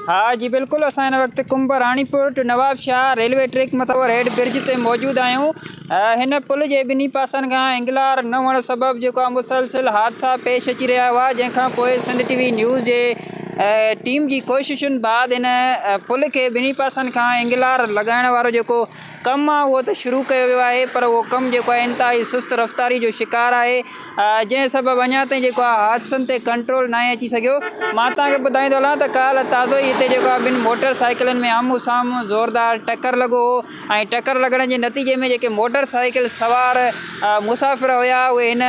ها جي بلڪل اسان هن وقت Kumbh Ranipur to Nawabshah railway track مٿان اوور هيڊ برج تي موجود آهيون هن پل جي ٻنهي پاسن کان هنگلار نه هئڻ سبب جيڪو آهي مسلسل حادثا پيش اچي رهيا هئا جنهن کان پوء سنڌ ٽي وي نيوز جي ٽيم جي ڪوششن بعد هن پل کي ٻنهي پاسن کان هنگلار لڳائڻ وارو جيڪو ڪم آهي اهو ته شروع ڪيو ويو آهي پر اهو ڪم جيڪو آهي انتهائي سست رفتاري جو شڪار آهي جنهن سبب اڃا تائين جيڪو آهي حادثن تي ڪنٽرول ناهي اچي سگهيو. مان توهان کي ٻڌائيندو هلان ته ڪالهه تازو ئي هتي جيڪو آهي ٻن موٽر سائيڪلن ۾ آمهون سامهون زوردار ٽڪر لڳو هو ۽ ٽڪر لڳڻ جي نتيجي ۾ جيڪي موٽر سائيڪل سوار مسافر هيا اهي هن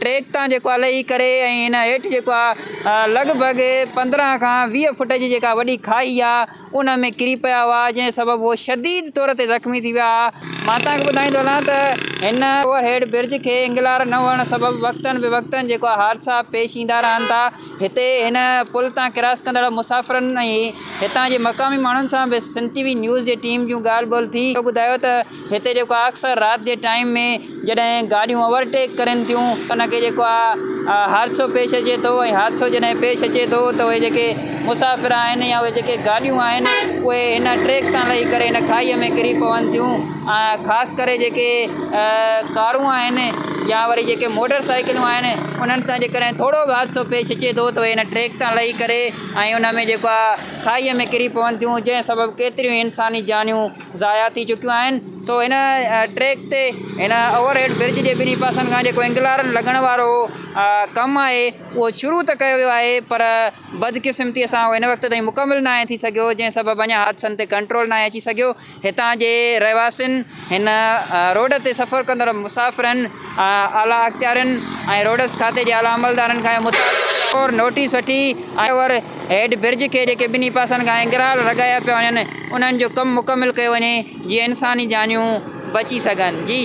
ٽريڪ تان جيڪو آهي لهي ڪري ۽ هن هيٺ جيڪو آهي لڳ ڀڳ 15 کان 20 فٽ جي جيڪا وڏي کاهي آهي ان ۾ ڪري پيا هئا، جنهن سبب هو شديد طور تي زخمي ٿي ويا ها. مان توهان کي ٻڌائيندو هلان ته هن اوور هيڊ برج کي انگلار نه هئڻ سبب وقتن به وقتن جيڪو آهي حادثا پيش ايندا رهن ٿا. هتي هن پل تان ڪراس ڪندڙ مسافرن ۽ هتان جي مقامي ماڻهن سان به سنڌ ٽي وي نيوز جي ٽيم جون ڳالهه ٻولهه ٿي. ٻڌايو ته هتي جيڪو آهي اڪثر رات جي ٽائيم ۾ جڏهن گاڏيون اوور ٽيڪ ڪرين ٿيون ان کي جيڪو آهي حادثو پيش اچي ٿو ۽ حادثو جڏهن پيش اچي ٿو ته اهي جيڪي مسافر آهن يا اهي جيڪي گاڏيون آهن اهي هن ٽريڪ تان لهي ڪري هن کاهيء ۾ ڪري پون ٿيون ۽ خاص ڪري جيڪي ڪارون آهن يا وري جيڪي موٽر سائيڪلون آهن انهن سان جيڪڏهن ٿورو به حادثو پيش اچي ٿو ته اهي هن ٽريڪ تان لهي ڪري ۽ ان ۾ جيڪو آهي کاهيء ۾ ڪري پون ٿيون جنهن سبب ڪيتريون انساني جانيون ضايع ٿي چڪيون آهن سو هن ٽريڪ تي هن اوور هيڊ برج جي ٻنهي پاسن کان جيڪو اينگلارن لڳڻ وارو ڪم آهي اهو شروع ته ڪيو ويو آهي پر بدقسمتي سان اهو هن وقت تائين مڪمل ناهي ٿي سگهيو جنهن سبب اڃا حادثن تي ڪنٽرول ناهي اچي سگهيو هتان جي رهواسين هن روڊ تي سفر ڪندڙ مسافرن اعليٰ اختيارين ۽ روڊس کاتي جي اعليٰ عملدارن کان اهو مطالبو نوٽيس وٺي اوور هيڊ برج کي جيڪي ٻنهي پاسن کان اينگرال لڳايا پيا وڃن انهن جو ڪم مڪمل ڪيو وڃي جيئن انساني جانيون بچي سگهن جي.